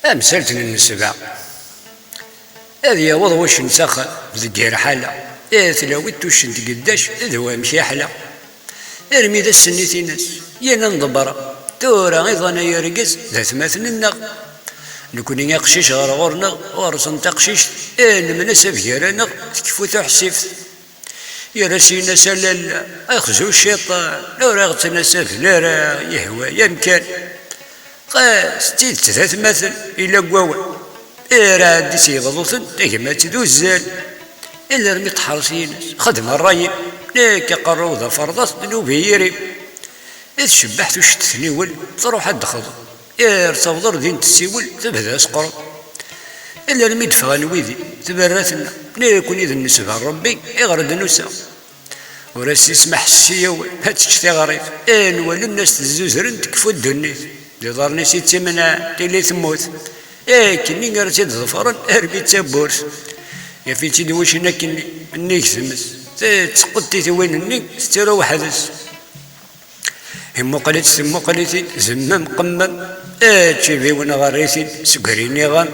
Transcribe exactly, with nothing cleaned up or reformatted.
Amsalt n nnesba. Ad yaweḍ wuccen s axxam deg yir ḥala, i tlawit tuccent deg ddac d wamek iḥla. Armi d ass-nni tinas, yal ad nḍebber. Tura iḍan ay argaz d atmaten-nneɣ. Nekni aqcic ɣer ɣur-neɣ, ɣer-sen taqcict, nemnes abgar-aneɣ, tekfu tuḥsift. Yerra-s yenna-s a lalla, axzu cciṭan, ur aɣ-ttnasaben ara, yehwa yamkan. Ɣas d tidet d atmaten, ila deg wawal. Irɛed-d s yebḍuten, tagmat d uzzal. Ilarmi tḥerṣ yines, xdem ṛṛay-im, nekk aqerru d aferḍas d nubi yiri. I tcebbeḥ tucet tniwel, truḥ ad d-texḍu. Yer tawḍer din tessiwel, tebda asqeṛṛu. Ilarmi d-ffɣen widi, tberra tenna, nekni d nnesba n Ṛebbi, iɣer d-nusa. Ur as-ismaḥ s ccyaw, ad tečč tiɣrit. Ayen walen as tezzuzren tekfu ddunit. D iḍarren-is i tt-imenɛen, tili temmut. Akkenni ara tt-id-ḍefren armi d tawwurt. Yaf-itt-id wuccen akkenni, nnig tmes. Tetteqqed titiwin-nni, tettru weḥd-s. Imuqel-itt, temmuqel-it-id, zemmem, qemmem. Ečč ibiwen ɣer-itin, seg ur iniɣ-am.